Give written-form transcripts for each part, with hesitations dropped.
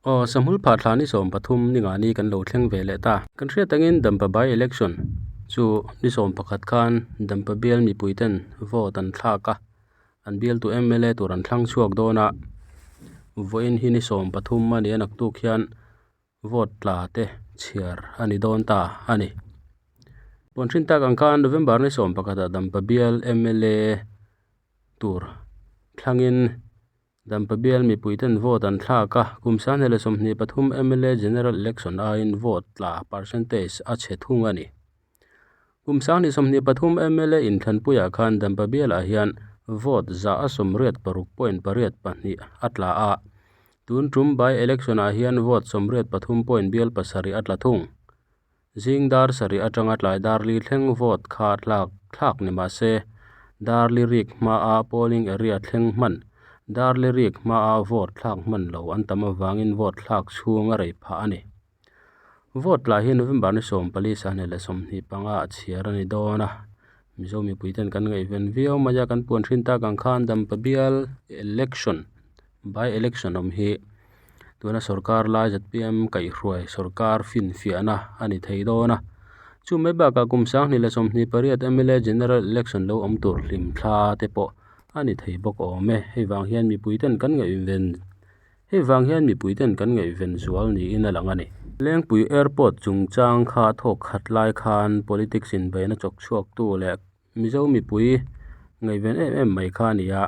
Aw, Sahmul phah thla ni 13 ni nga ni kan lo thleng ve leh ta. Kan hriat angin Dampa by election chu ni 11 khan Dampa bial mipui ten vote an thlak a, an bialtu mla tur an thlang chhuak dawn a, vawiin hi ni 13 a ni a naktuk hian vote tla te chhiar a ni dawn ta a ni. Puan hrin tak ang khan November ni 11 ah Dampa bial mla tur thlangin Dampa bial mipuiten vote an thlak a, kum 2023 mla general election aiin vote tla percentage a chhe thung a ni. Kum 2023 mla inthlanpuiah khan Dampa bialah hian vote 86.82 a tla a, tun tum by election ah hian vote 93 point bial pasarih a tla thung. Zing dar sarih atanga tlai dar li thleng vote kha tlak thlak ni mah se, dar li rik hmaa polling area thleng hman, dar li rik hmaa vote thlak hman lo an tam avangin vote thlak chhung a rei phah a ni. Vote tla hi November ni 14 2025 ah chhiar a ni dawn a, Mizo mipuiten kan ngaihven viau mai a, kan puan hrin tak ang khan Dampa bial election by election awm hi tuna sorkar lai zpm kaihhruai sorkar finfiahna a ni thei dawn a, chu mai bakah kum 2028 mla general election lo awm tur hlim thla te pawh a ni thei bawk awm e, hei vang hian mipuiten kan ngaihven Hei vang hian mipuiten kan ngaihven zual niin a lang a ni. Lengpui Airport chungchang kha thawk khat lai khan politics inbeihna chawk chhuaktu leh Mizo mipui ngaihven em em mai kha a ni a,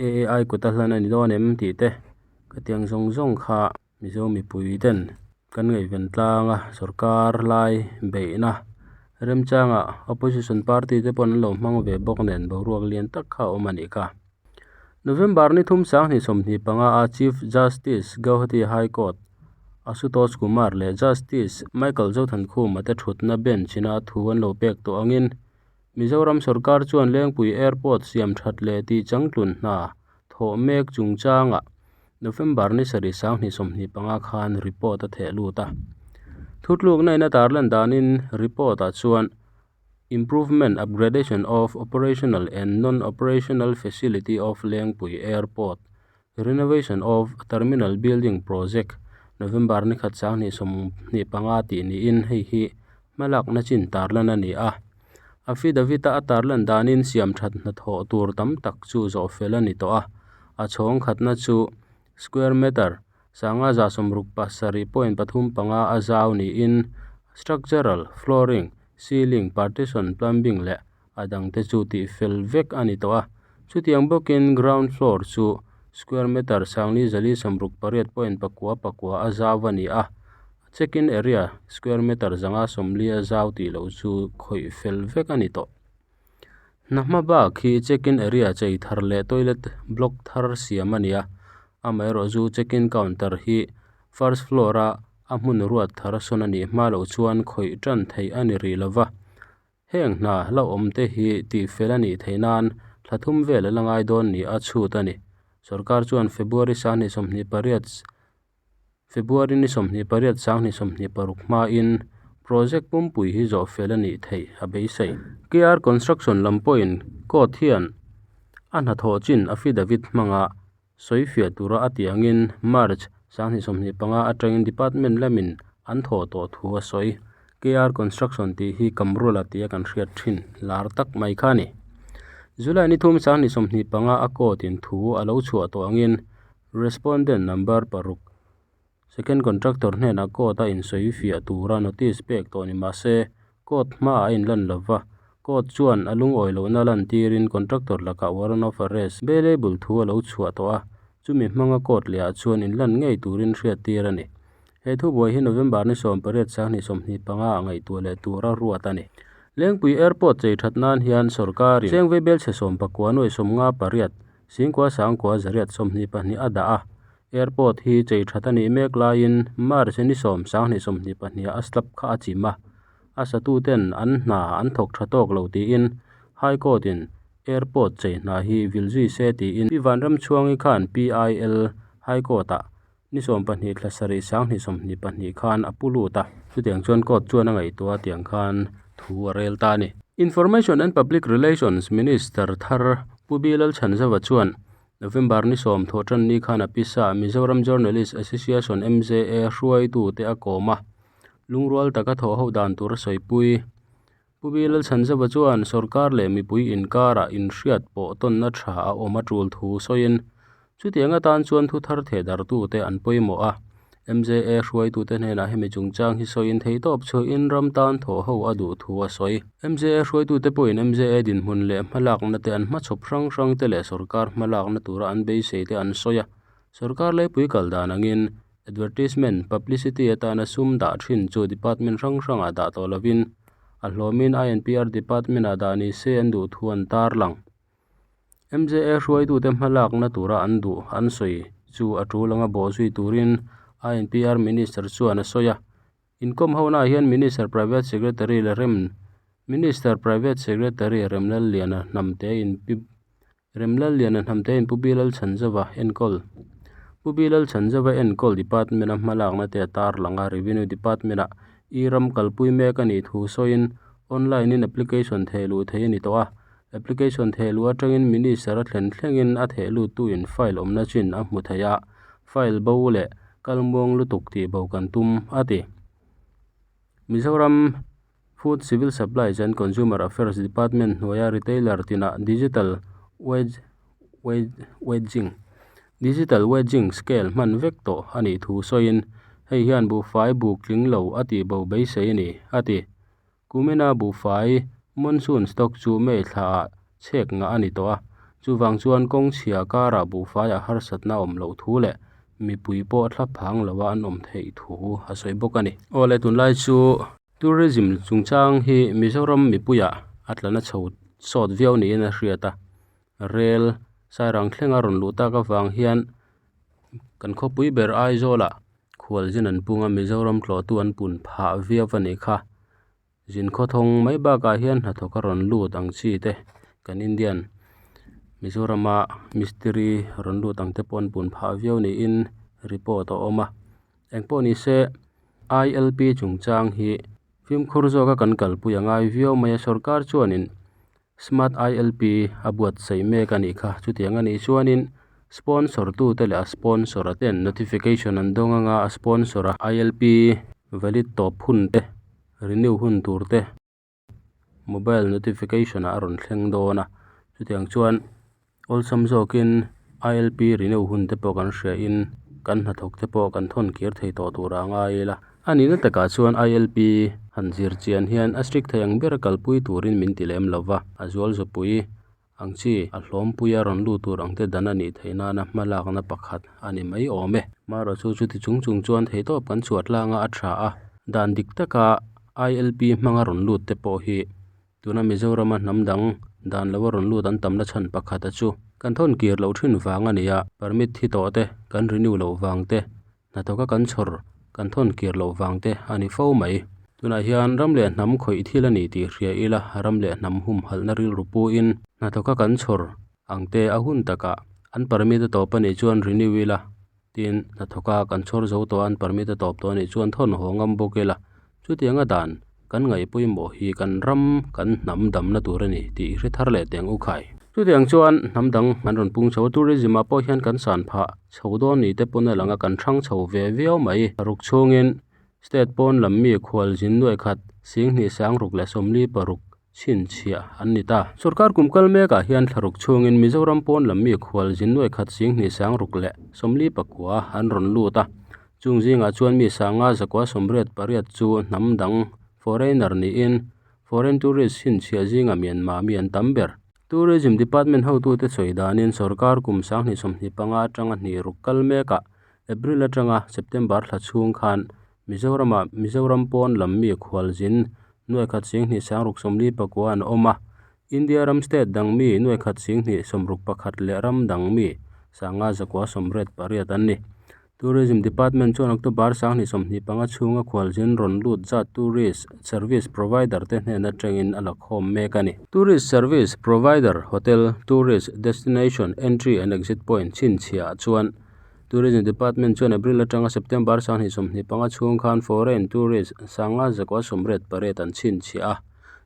AAI kut a hlan a ni dawn em tih te ka tiang zawng zawng kha Mizo mipuiten kan ngaihven tlang a, sorkar lai beihna remchangah opposition party te pawh an lo hmang ve bawk nen boruak lian tak kha a awm a nih kha. November ni thum 2025 a Chief Justice Gauhati High Court Ashutosh Kumar leh Justice Michael Zothankhuma te thutna bench ina thu an lo pek tawh angin Mizoram sorkar chuan Lengpui Airport siam that leh tih changtlun hna thawh mek chungchangah November ni sarih 2025 khan report a theh lut a. Thutlukna in a tarlan danin report ah chuan Improvement Upgradation of Operational and Non-Operational Facility of Lengpui Airport Renovation of Terminal Building Project November ni khat 2025 tih niin hei hi hmalakna chin tarlan a ni a. Affidavit-a a tarlan danin siam that hnathawh tur tam tak chu zawh fel a ni tawh a, a chhawng khatna chu square meter 567.35 a zau niin structural, flooring, ceiling, partition, plumbing leh a dangte chu tih fel vek a ni tawh a. Chutiang bawkin ground floor chu square meter 4,468.9 a zau a ni a, check-in area square meter 540 a zau tih loh chu khawih fel vek a ni tawh. Hna hma bak hi check-in area chei thar leh toilet block thar siam a ni a, amaherawh chu check-in counter hi first floor a a hmun ruat thar sawn a nih hma loh chuan khawih tan theih a ni rih lova. Heng hna hlauhawm te hi tih fel a nih theih nan thla thum vel a la ngai dawn ni a chhut a ni. Sorkar chuan February 28 February ni 28 2026 hmain project pumpui hi zawh fel a nih theih a beisei. KR Construction lam pawhin court hian a hnathawh chin affidavit hmanga sawifiah tura a tih angin March 2025 atangin department lamin an thawh tawh thu a sawi. KR Construction tih hi Kamrula tia kan hriat thin lar tak mai kha a ni. July ni thum 2025 a court in thu a lo chhuah tawh angin Respondent number paruk second contractor hnenah court a insawifiah tura notice pek tawh ni mah se court hmaah a inlan lova, court chuan a lungawi lohna lantirin contractor lakah warrant of arrest bailable thu a lo chhuah tawh a, chumi hmanga court lehah chuan inlan ngei turin hriattir a ni. He thubuai hi November ni 18 2025 ah ngaihtuah leh tura ruat a ni. Lengpui Airport chei that nan hian sorkarin Chengvei Belchhe sawmpakua nuai sawmnga pariat Singkua sangkua zariat 22 a dah a, airport hi chei that a nih mek laiin March ni 10 2022 a slab kha a chim a, a satuten an hna an thawk tha tawk lo tiin High Court in airport chei hna hi vil zui se tiin Pi Vanramchhuangi khan PIL High Court ah ni 12 thla sarih 2022 khan a pu lut a, chutiang chuan court chuan a ngaihtuah tiang khan thu a rel ta a ni. Information and Public Relations Minister thar Pu Bilal Chhanzova chuan. November ni sawm thawhtanni khan a pisa Mizoram Journalist Association, MJA, hruaitute a kawm a, lungrual taka thawhho dan tur a sawipui. Pu B Lalchhanzova chuan sorkar leh mipui inkarah inhriat pawh tawnna tha a awm a tul thu sawiin chutiang atan chuan thu thar thehdarhtute an pawimawh a. MJA hruaitute hnenah hemi chungchang hi sawiin theihtawp chhuahin ram tan thawhho a duh thu a sawi. MJA hruaitute pawhin MJA dinhmun leh hmalakna te an hmachhawp hrang hrang te leh sorkar hmalakna tura an beisei te an sawi a. Sorkar leipui kal dan angin Advertisement, Publicity atana sum dah thin chu department hrang hrangah dah tawh lovin a hlawmin INPR department-ah dah ni se an duh thu an tarlang. MJA hruaitute hmalakna tura an duh an sawi chu a tul anga bawhzui turin INPR Minister chuan a sawi a. Inkawm honaah hian Minister Private Secretary leh rem Minister Private Secretary Remlalliana Hnamtein Pi Remlalliana Hnamtein Pu B Lalchhanzova enkawl Pu B Lalchhanzova enkawl Department-a hmalakna te a tarlang a, Revenue Department-ah e-ram kalpui mek a nih thu sawiin online-in application thehluh theih a ni tawh a, application thehluh atangin Minister a thlen thlengin a thehluttuin file awmna chin a hmu thei a, file bo leh kalmuang lutuk tih bo kan tum, a ti. Mizoram Food, Civil Supplies and Consumer Affairs Department hnuaia retailer tinah digital weighing digital weighing scale hman vek tawh a nih thu sawiin, hei hian buhfai buk tling lo a tih bo beisei a ni, a ti. Kumina buhfai monsoon stock chu May thlaah chhek ngah a ni tawh a, chuvang chuan kawng chhia karah buhfaiah harsatna awm loh thu leh mipui pawh thla phang loa an awm theih thu a sawi bawk a ni. Aw le tunlai chu tourism chungchang hi Mizoram mipuiah a tlana chho sawt viau niin a hriat a, rel Sairang thlenga rawn luh tak avang hian kan khawpui ber Aizawlah khualzin an pung a, Mizoram tlawhtu an pun phah viau a nih kha. Zin khawthawng mai bakah hian hnathawk a rawn lut ang chi te kan Indian Mizorama mistiri rawn lut ang te pawh an pun phah viau niin report a awm a. Engpawh ni se I_L_P chungchang hi fimkhur zawka kan kalpui a ngai viau mai a sorkar chuanin Smart ILP a buatsaih mek a nih kha. Chutiang a nih chuanin sponsor tute leh a sponsor a ten notification an dawng anga a sponsor a ILP valid tawp hun te renew hun tur te mobile notification ah a rawn thleng dawn a. Chutiang chuan awlsam zawkin ILP renew hun te pawh kan hria in kan hnathawk te pawh kan thawn kir thei tawh tur ah a ngai ila. A nihna takah chuan ILP han zir chian hian a strict thei ang ber kalpui turin min ti lem lo va, a zual zawpui ang chi a hlawmpui a rawn lut tur ang te dan a nih theih nana hma lakna pakhat a ni mai awm e. Marawh chu chuti chung chung chuan theihtawp kan chhuah tlanga a tha a, dan dik taka ILP hmanga rawn lut te pawh hi Tuna Mizorama hnam dang dan lo a rawn lut an tamna chhan pakhat a chu kan thawn kir loh thin vang a ni a, permit thi tawh te kan renew loh vang te, hnathawka kan chhawr kan thawn kir loh vang te a ni fo mai. Tunah hian ram leh hnam khawih thil a ni tih hria ila ram leh hnam humhalhna rilru puin hnathawka kan chhawr ang te a hun takah an permit a tawp a nih chuan renew ila tin hnathawka kan chhawr zo tawh a an permit a tawp tawh a nih chuan thawn haw ngam bawk ila Chutianga dan kan ngaih pawimawh hi kan ram kan hnam damna tur a ni tih i hre thar leh teng u khai. Chutiang chuan hnam dang an rawn pung chho a, tourism ah pawh hian kan san phah chho dawn ni te pawn a lang a, kan hrang chho ve viau mai. Ruk chhungin state pawn lam mi khualzin nuaih khat singhnih sangruk leh 46 chhinchhiah an ni ta. Sorkar kum kal mekah hian thlaruk chhungin Mizoram pawn lam mi khualzin nuaih khat singhnih sangruk leh 49 an rawn lut a, Chung zingah chuan mi sanga zakua 88 chu hnam dang foreigner niin foreign tourist chhinchhiah zingah Myanmar mi an tam ber. Tourism Department hotute sawi danin sorkar kum 2025 atanga hnih ruk kal mekah April atanga September thla chhung khan Mizoramah Mizoram pawn lam mi khualzin nuaikhat singhnih sangruk 49 an awm a, India ram state dang mi nuaikhat singhnih 61 leh ram dang mi sanga zakua 88 an ni. Tourism Department chuan October 2025 chhunga khualzin rawn lut zat tourist service provider te hnen atangin a la khawm mek a ni. Tourist service provider hotel tourist destination entry and exit point chhinchhiah chuan Tourism Department chuan April atanga September 2025 chhung khan foreign tourist 5,188 an chhinchhiah a.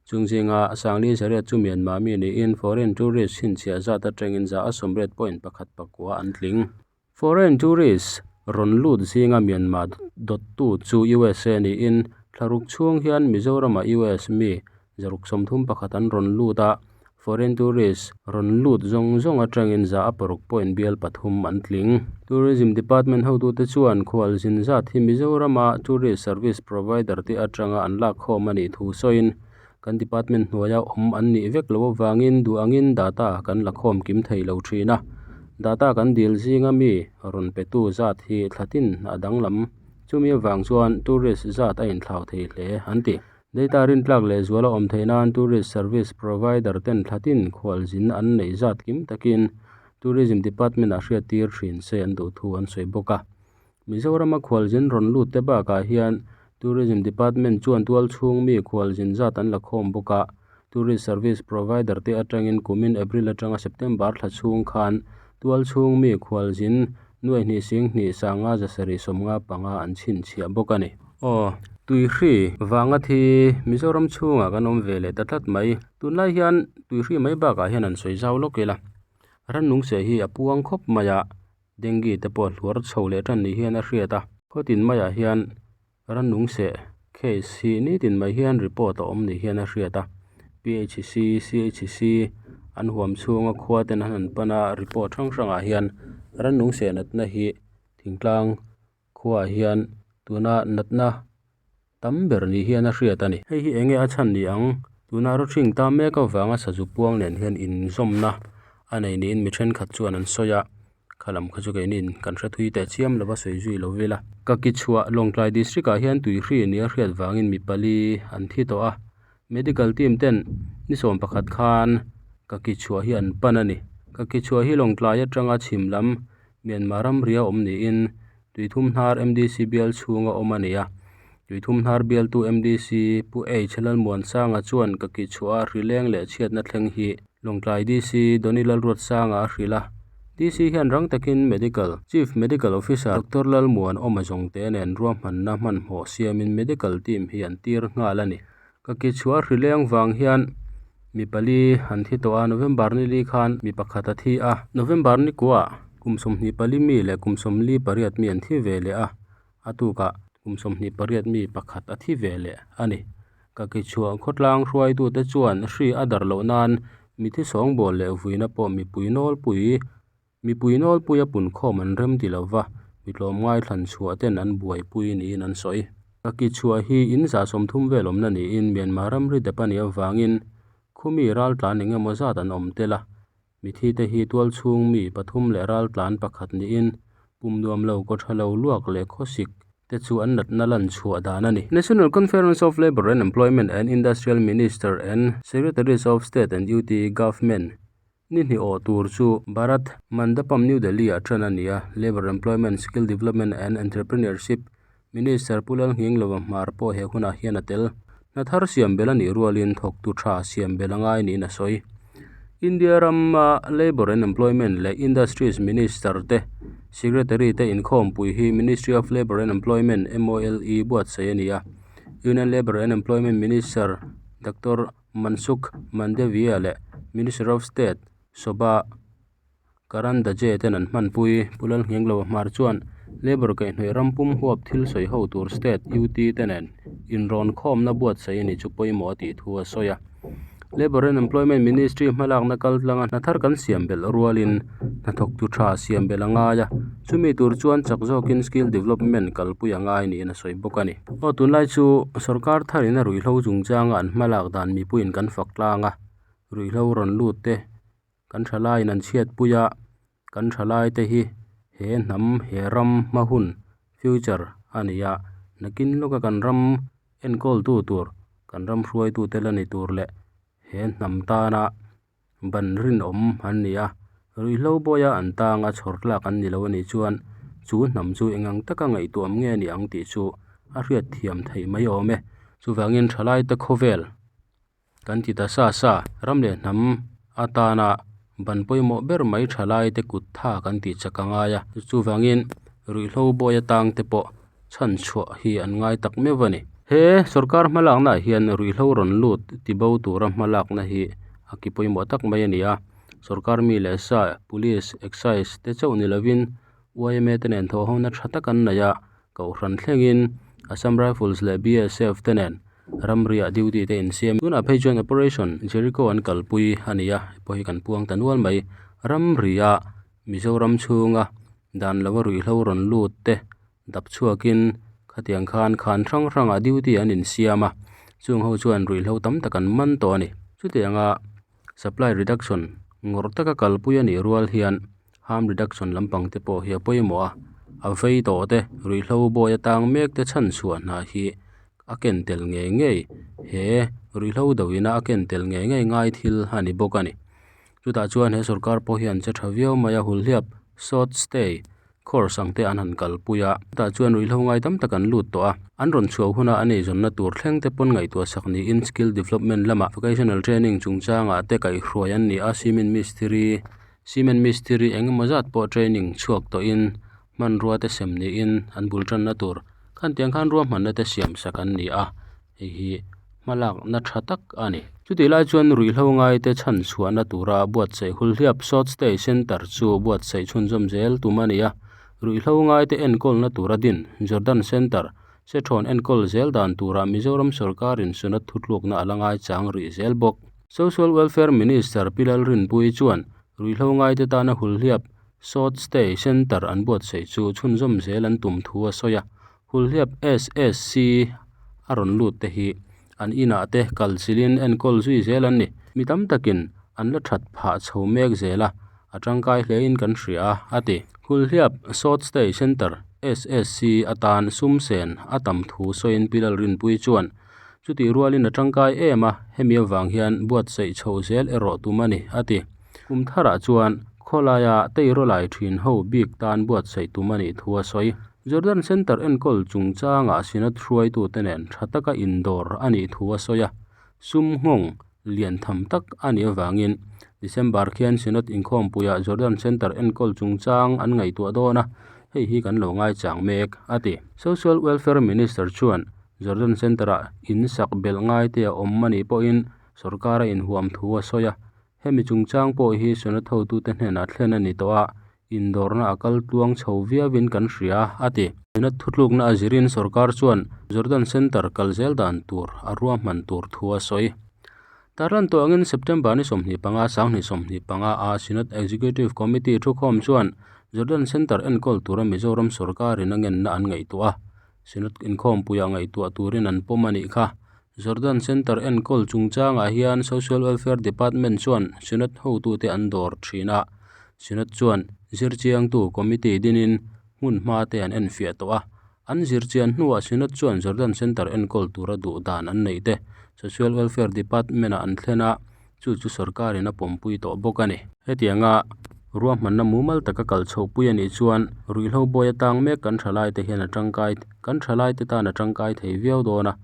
Chung zinga sangli zariat chu Myanmar mi niin foreign tourist chhinchhiah zat atangin 181.9 an tling. Foreign tourist rawn lut zinga Myanmar dawttu chu USA niin thlaruk chhung hian Mizoramah US mi 631 an rawn lut a, foreign tourist rawn lut zawng zawng atangin 6.3 an tling. Tourism Department hotute chuan khualzin zat hi Mizorama tourist service provider te atanga an lakkhawm a nih thu sawiin kan department hnuaia awm an nih vek loh avangin duh angin data kan la khawm kim thei lo thin a. Data kan dil zinga mi rawn petu zat hi thlatin a danglam. Chumi avang chuan tourist zat a inthlau thei hle an ti. Data rintlak leh zual a awm theih nan tourist service provider ten thlatin khualzin an neih zat kim takin Tourism Department ah hriattir thin se an duh thu an sawi bawk a. Mizorama khualzin rawn lut te bakah hian Tourism Department chuan tualchhung mi khualzin zat an la khawm bawk a. Tourist service provider te atangin kumin April atanga September thla chhung khan tualchhung mi khualzin nuai hnih sing hnih sanga zasarih 55 an chhinchhiah bawk a ni. Aw, tuihri vanga thi Mizoram chhungah kan awm ve leh ta tlat mai. Tunlai hian tuihri mai bakah hian an sawi zau lawk ila. Rannung seh hi a puang khawp mai a, dengue te pawh hluar chho leh tan ni hian a hriat a. Khawtin maiah hian rannung seh case hi nitin mai hian report a awm ni hian a hriat a. PHC, CHC an huam chhunga khua ten an han pan a, report hrang hrangah hian rannung seh natna hi thingtlang khuaah hian tuna natna tam ber ni hian a hriat a ni. Hei hi enge a chhan ni ang? Tuna rawthing ta mek avanga sazu puang nen hian inzawmna a nei niin mi thenkhat chuan an sawi a, khalam kha chu keinin kan hre thui teh chiam lova sawi zui lo vel a. Ka ki chhuah Lawngtlai District ah hian tuihri nia hriat vangin mi pali an thi tawh a, Medical team ten ni 11 khan ka ki chhuah hi an pan a ni. Ka ki chhuah hi Lawngtlai atanga chhim lam Myanmar ramria awm niin Tuithum hnar MDC bial chhunga awm a ni a. Tuithum hnar bialtu MDC Pu H Lalmuansanga chuan ka ki chhuah a hrileng leh chhiatna thleng hi Lawngtlai DC Donny Lalruatsanga a hrilh a. DC hian rang takin Medical Chief Medical Officer Doctor Lalmuan Awma Zawngte nen ruahmanna hmanhmawh siamin Medical team hi an tir nghal a ni. Ka ki chhuah hrileng vang hian mi pali an thi tawh a, November ni li khan mi pakhat a thi a. November ni kuah kum 24 mi leh kum 48 mi an thi ve leh a, a tukah kum 28 mi pakhat a thi ve leh a ni. Ka ki chhuah khawtlang hruaitute chuan hri a darh loh nan mithi sawngbawl leh vuina pawh mipui nawlpui Mipui nawlpuia punkhawm an rem ti lova, mi tlawmngai thlan chhuah ten an buaipui niin an sawi. Ka ki chhuah hi in 30 vel awmna niin Myanmar ramri dep a nih avangin khumi raltlan eng emaw zat an awm tel a. Mithi te hi tualchhung mi pathum leh raltlan pakhat niin pum nuam lo kaw tha lo luak leh khawsik te chu an natna lan chhuah dan a ni. National Conference of Labour and Employment and Industrial Minister and Secretaries of State and UT Government Ni hnih awh tur chu Bharat Mandapam New Delhi ah ṭan a ni a, Labour Employment, Skill Development and Entrepreneurship Minister Pu Lalnghinglova Hmar pawh he hunah hian a tel. Hna thar siam belh a nih rualin thawktu tha siam belh a ngai niin a sawi. India rama Labour and Employment leh Industries Minister te Secretary te inkhawmpui hi Ministry of Labour and Employment, MOLE, buatsaih a ni a, Union Labour and Employment Minister Doctor Mansukh Mandaviya leh Minister of State Shobha Karandlaje ten an hmanpui. Pu Lalnghenglova Hmar chuan Labour kaihhnawih ram pum huap thil sawi ho tur State UT te nen inrawn khawmna buatsaih a ni chu pawimawh a tih thu a sawi a. Labour and Employment Ministry hmalakna kal tlanga hna thar kan siam belh rualin hnathawktu tha siam belh a ngai a, chumi tur chuan chak zawkin skill development kalpui a ngai niin a sawi bawk a ni. Aw tunlai chu sorkar tharin a ruihhlo chungchanga an hmalak dan mipuiin kan fak tlang a, ruihhlo rawn lut te kan thalaiin an chhiatpui a, kan thalai te hi he hnam he ram hma hun future a ni a, nakin lawka kan ram enkawltu tur kan ram hruaitu te la ni tur leh he hnam tana ban rinawm an ni a, ruihhlo bawia an tanga chhawr tlak an ni lo a nih chuan chu hnam chu eng ang taka ngaihtuah nge a ni ang tih chu a hriat thiam theih mai awm e. Chuvangin thalaite khawvel kan ti ta sa sa, ram leh hnam atana ban pawimawh ber mai thalaite kut tha kan tih chak a ngai a, chuvangin ruihhlo bawia tangte pawh chhan chhuah hi an ngai tak meuh a ni. He sorkar hmalaknaah hian ruihhlo rawn lut tibo tura hmalakna hi a ki pawimawh tak mai a ni a. Sorkar mi leh sa, Police, Excise te chauh ni lovin yma te nen thawhhona tha tak an nei a, Kohhran thlengin Assam Rifles leh BSF te nen ramriah duty te insiam. Tunah phei chuan Operation Jericho an kalpui a ni a, hei pawh hi kan puang ta nual mai. Ramriah Mizoram chhunga dan lova ruihhlo rawn lut te dap chhuakin khatiang khan khan hrang hrangah duty an insiam a, chung ho chuan ruihhlo tam tak an man tawh a ni. Chutianga supply reduction ngawrh taka kalpui a nih rual hian harm reduction lampang te pawh hi a pawimawh a, a vei tawh te ruihhlo bawi atang mek te chhanchhuah hna hi a ken tel ngei ngei he ruihhlo do ina a ken tel ngei ngei ngai thil a ni bawk a ni. Chutah chuan he sorkar pawh hian che tha viau mai a hulhliap short stay course ang te an han kalpui a chutah chuan ruihhlo ngai tam tak an lut tawh a an rawn chhuah huna an eizawnna tur thleng te pawn ngaihtuah sak niin skill development lamah vocational training chungchangah te kaihhruai an ni a cement mistiri cement mistiri eng emaw zat pawh training chhuak tawhin hmanrua te sem niin an bul tanna tur khan tiang khan ruahmanna te siam sak an ni a. Hei hi hmalakna tha tak a ni. Chutih lai chuan ruihhlo ngaite chhan chhuahna tura buatsaih hulhliap Short Stay Centre chu buatsaih chhunzawm zel tum a ni a. Ruihhlo ngaite enkawlna tura din Jordan Centre Sethawn enkawl zel dan turah Mizoram sawrkarin Synod thutlukna a la ngaichang rih zel bawk. Social Welfare Minister Pi Lalrinpuii chuan ruihhlo ngaite tana hulhliap Short Stay Centre an buatsaih chu chhunzawm zel an tum thu a sawi a. Hulhliap SSC a rawn lut te hi an inah te kal chilhin enkawl zui zel an ni. Mi tam takin an la that phah chho mek zel a, a tangkai hlein kan hria a, a ti. Hulhliap Short Stay Centre, SSC, atan sum sen a tam thu sawiin Pi Lalrinpuii chuan, Chutih rualin a tangkai em a, hemi avang hian buatsaih chho zel erawh tum a ni, a ti. Kum tharah chuan khawlaia teirawlai thin ho bik tan buatsaih tum a nih thu a sawi. Jordan Centre enkawl chungchangah Synod hruaitute nen tha taka indawr a nih thu a sawi a, sum nghawng lian tham tak a nih avangin December khian Synod inkhawmpuiah Jordan Centre enkawl chungchang an ngaihtuah dawn a, hei hi kan lo ngaichang mek, a ti. Social Welfare Minister chuan Jordan Centre-ah in sak belh ngaite a awm a nih pawhin sorkar a inhuam thu a sawi a, Hemi chungchang pawh hi Synod hotute hnenah thlen a ni tawh a, indawrna a kal tluang chho viauin kan hria, a ti. Synod thutlukna a zirin sorkar chuan Jordan Centre kal zel dan tur a ruahman tur thu a sawi. Tarlan tawh angin September ni 25, 2025 a Synod Executive Committee thukhawm chuan Jordan Centre enkawl tura Mizoram sorkarin a ngenna an ngaihtuah a, Synod inkhawmpuiah ngaihtuah turin an pawm a nih kha. Jordan Centre enkawl chungchangah hian Social Welfare Department chuan Synod hotute an dawr thin a, Synod chuan zirchiangtu committee dinin hmun hma te an enfiah tawh a. An zirchian hnuah Synod chuan Jordan Centre enkawl tura duh dan an neih te Social Welfare Department-ah an thlen a, chu chu sorkarin a pawmpui tawh bawk a ni. Hetianga ruahmanna mumal taka kal chhohpui a nih chuan ruihhlo bawi atang mek kan thalaite hian a tangkai kan thalaite tan a tangkai thei viau dawn a.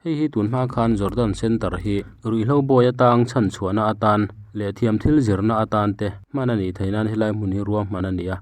Hei hi tun hma khan Jordan Centre hi ruihhlo bawi atang chhan chhuahna atan leh thiam thil zirna atan te hman a nih theih nan helai hmun hi ruahman a ni a.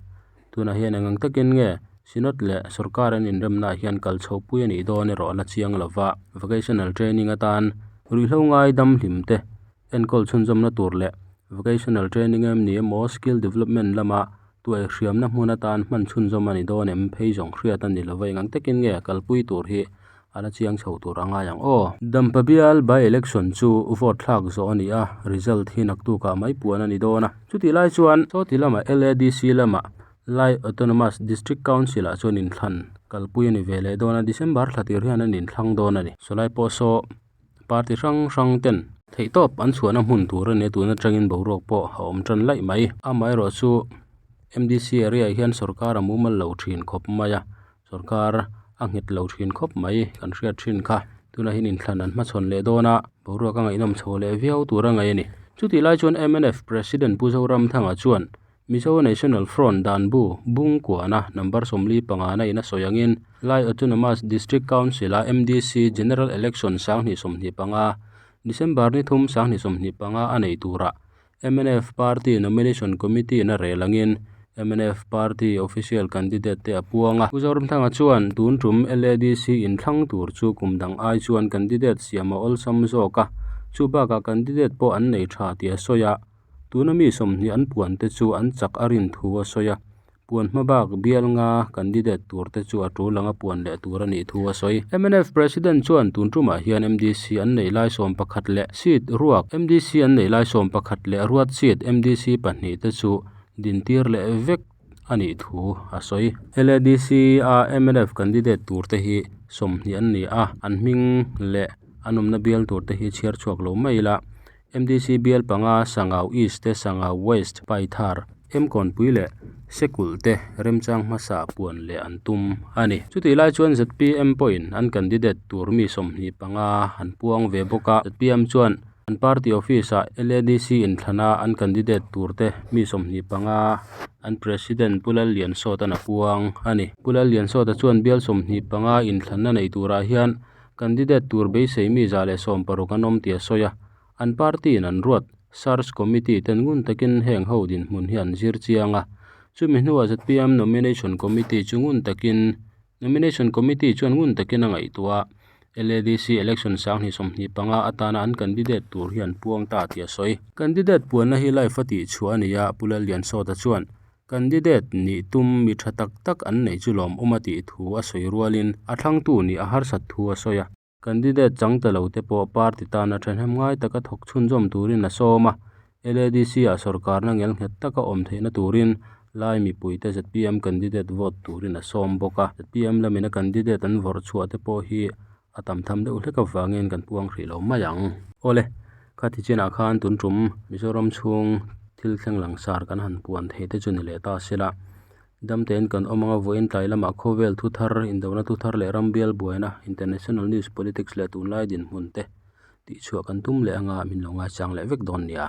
Tunah hian eng ang takin nge Synod leh sorkar an inremnaah hian kal chhohpui a nih dawn erawh a la chiang lo va. Vocational training atan ruihhlo ngai dam hlim te enkawl chhunzawmna tur leh vocational training em ni emaw skill development lama tuai hriamna hmun atan hman chhunzawm a ni dawn em phei zawng hriat a ni lo va eng ang takin nge kalpui tur hi a la chiang chho tur a ngai ang aw. Dampa bial by election chu vote thlak zawh a ni a, result hi naktukah mai puan a ni dawn a. Chutih lai chuan sawti lama LADC lama Lai Autonomous District Council ah chuan inthlan kalpui a ni ve leh dawn a, December thla tir hian an inthlang dawn a ni. Sawlai pawh saw Party hrang hrang ten theihtawp an chhuahna hmun tur a ni a, tun atangin boruak pawh a awm tan laih mai. Amaherawh chu MDC area ah hian sorkar a mumal lo thin khawp mai a, sorkar a nghet lo thin khawp mai kan hriat thin kha. Tunah hian inthlan an hmachhawn leh dawn a, boruak a ngaihnawm chho leh viau tur a ngaih a ni. Chutih lai chuan mnf President Pu Zoramthanga chuan Mizo National Front dan bu bung kuana number 45 na in a sawi angin Lai Autonomous District Council-a MDC General Election 2025, December ni thum 2025 a nei turah mnf Party Nomination Committee-in a rel angin Mnf party official candidate te a puang a. Pu Zoramthanga chuan tun tum LADC inthlang tur chu kum dang ai chuan candidate siam a awlsam zawk a, chu bakah candidate pawh an nei tha tih a sawi a. Tuna mi 20 an puan te chu an chak a rin thu a sawi a. Puan hma bak bial nga candidate tur te chu a tul anga puan leh tur a nih thu a sawi. Mnf President chuan tun tumah hian MDC an neih lai 11 leh seat ruak MDC an neih lai 11 leh ruat seat MDC pahnih te chu dintir leh vek a nih thu a sawi. LADC a mnf candidate tur te hi 20 an ni a, an hming leh an awmna bial tur te hi chhiar chhuak lo mai ila. MDC bial panga Sangau East te Sangau West, Paithar, Emkawnpui leh Sekulh te remchang hmasa puan leh an tum a ni. Chutih lai chuan zpm pawhin an candidate tur mi 25 an puang ve bawk a. Zpm chuan an party office ah LADC inthlana an candidate tur te mi 25 an President Pu Lalliansawta'n a puang a ni. Pu Lalliansawta chuan bial 25 inthlanna nei turah hian Candidate tur beisei mi 160 an awm tih a sawi a, an party in an ruat Search Committee ten ngun takin heng ho dinhmun hi an zir chiang a, chumi hnuah zpm Nomination Committee chu ngun takin Nomination Committee chuan ngun takin a ngaihtuah a, LADC election 2025 atana an candidate tur hi an puang ta tih a sawi. Candidate puanna hi live a tihchhuah a ni a, Pu Lalliansawta chuan Candidate nih tum mi tha tak tak an neih chu lawmawm a tih thu a sawi rualin a thlangtu nih a harsat thu a sawi a. Candidate chang ta lo te pawh party tana thahnem ngai taka thawk chhunzawm turin a sawm a. LADC ah sorkarna ngelnghet taka awm theihna turin Lai mipuite zpm candidate vote turin a sawm bawk a. Zpm lamin a candidate an vawrh chhuah te pawh hi a tam tham deuh hlek avangin kan puang hrih lo mai ang. Awle, khati chinah khan tun tum Mizoram chhung thil thleng langsar kan han puan thei te chu ni leh ta sela. Damtein kan awm anga vawiin tlai lamah khawvel thu thar, indona thu thar leh ram bial buaina, international news, politics leh tunlai dinhmun te tihchhuah kan tum leh anga min lo ngaichang leh vek dawn nia.